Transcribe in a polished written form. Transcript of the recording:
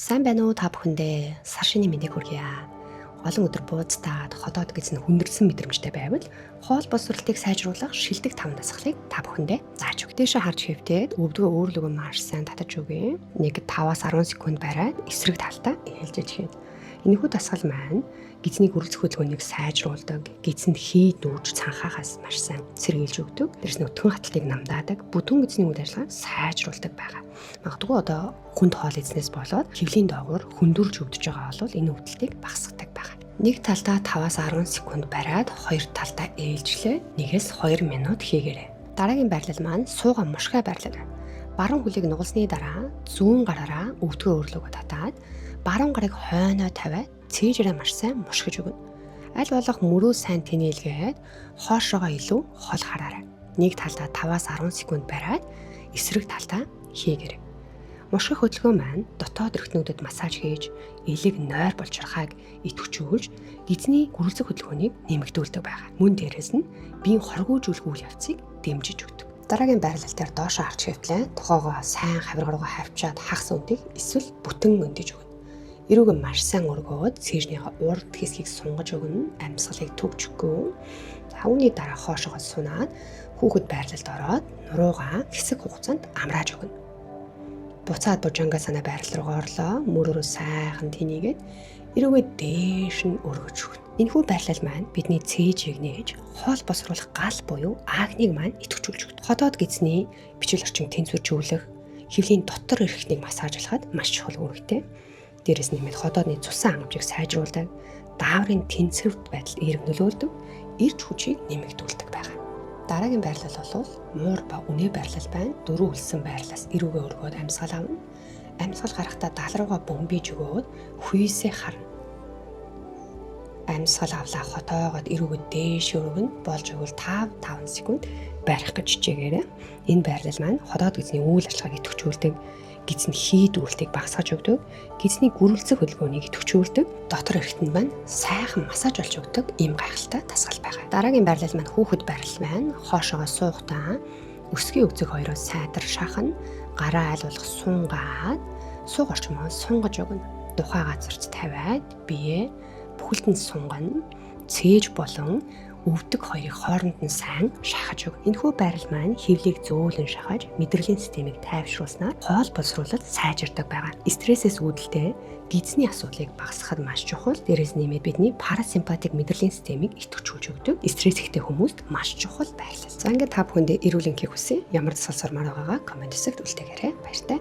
Сайн байна уу та бүхэндээ, сар шинийн мэндийг хүргье. Олон өдөр бууцтаад ходоод гэсэн хүндэрсэн мэдрэмжтэй байвал хоол боловсролтыг сайжруулах шилдэг таван дасгалыг та бүхэндээ зааж өгье. Дээшээ харж хэвтээд өвдгөө өөрлөгөө маш сайн татаж өгье. Нэг 5-аас 10 секунд бариад эсрэг талдаа ээлжиж хийнэ. Энэхүү дасгал маань гидсний гөрөлдөх хөдөлгөөнийг сайжруулдаг, гидсэнд хий дүүж цанхаагаас маш сайн сэргийлж өгдөг. Дээрээс нь өтгөн хаталтыг намдаадаг, бүдүүн гидсний үйл ажиллагааг сайжруулдаг байгаа. Магадгүй одоо хүнд хоол идснээс болоод хөвлийн доогуур хөндөрж өвдөж байгаа бол энэ өвдөлтийг багасгадаг байгаа. Нэг талдаа 5-аас 10 секунд бариад хоёр талдаа ээлжлээ. 1-ээс 2 минут хийгээрэй. Дараагийн байрлал маань суугаа мушгай байрлал. Баруун хөлийг нугалсны дараа зүүн гараараа өвдгөө өөрлөгөө татаад баруун гарыг хойноо тавиад цээжээрээ маш сайн мушгиж өгнө. Аль болох мөрөө сайн тэнээлгээд хоошоогоо илүү хол хараарай. Нэг талдаа 5-аас 10 секунд бариад эсрэг талдаа хийгээрэй. Мушгих хөдөлгөөн маань дотоод эрхтнүүдэд массаж хийж, элэг нойр булчирхайг идэвхжүүлж, гидсний гөрөлзөх хөдөлгөөнийг нэмэгдүүлдэг байгаа. Мөн дээрээс нь биеийн хоргиужүүлэх үйл явцыг дэмжиж өгдөг. Дараагийн байрлал дээр доошоо харж хэвтлээ. Тохоогоо сайн хавирга руугаа хавчаад хагас өндийг эсвэл бүтэн өндөж өгнө. Эрүүг маш сайн өргөөд цээжнийхээ урд хэсгийг сунгаж өгнө. Амьсгалыг төвжихгүй. За, үүний дараа хоошоогоо сунаад хүүхэд байрлалд ороод нуруугаа хэсэг хугацаанд амрааж өгнө. Буцаад бужангасана байрлал руугаа орлоо. Мөрөөрөө сайхан тэнийгээд эрүүгээ дээш нь өргөж өгнө. Энэхүү байрлал маань бидний цээжийг нээж, хоол боловсруулах гал буюу агныг маань идэвхжүүлж өгдөг. Ходоод гидсний бичил орчин тэнцвэржүүлэх, хөвлийн дотор эрхтнийг массажлахад маш чухал үүрэгтэй. Дээрээс нэмээд ходоодны цусан хангамжийг сайжруулдаг, дааврын тэнцвэр байдалд эерэг нөлөөлдөг, эрч хүчийг нэмэгдүүлдэг байгаа. Дараагийн байрлал бол муур ба үнэ байрлал байна. Дөрөв үлсэн байрлалаас эрүүгээ өргөөд амьсгал авна. Амьсгал гарахдаа дал руугаа бөмбөж өгөөд хүйсээ харна. Амьсгал авлаа, хотоогоод эрүүгээ дээш өргөнө. Болж өгвөл 5 5 секунд барих гэж хичээгээрэй. Энэ байрлал маань ходоод гидсний үйл ажиллагааг идэвхжүүлдэг, гидсний хий дүүрэлтийг багасгаж өгдөг, гидсний гөрөлзөх хөдөлгөөнийг идэвхжүүлдэг, дотор эрхтэнд маань сайхан массаж болж өгдөг ийм гайхалтай дасгал байгаа. Дараагийн байрлал маань хүүхэд байрлал байна. Хоошоогоо суухдаа өсгийн өгзөг хоёроо сайдар шахна, гараа аль болох сунгаад, сууг орчмоо сунгаж өгнө. Тухай газарт тавиад бие бүхэлд нь сунгана. Цээж болон өвдөг хоёрыг хооронд нь сайн шахаж өг. Энэхүү байрлал маань хөвлийг зөөлөн шахаж, мэдрэлийн системийг тайвшруулснаар хоол боловсруулалт сайжирдаг байгаа. Стрессээс үүдэлтэй гидсний асуудлыг багасгахад маш чухал. Дээрээс нэмээд бидний парасимпатик мэдрэлийн системийг идэвхжүүлж өгдөг. Стресс ихтэй хүмүүст маш чухал байрлал. За, ингээд та бүхэндээ эрүүл энхийг хүсье. Ямар дасгал сурмаар байгаагаа comment хэсэгт үлдээгээрэй. Баяртай.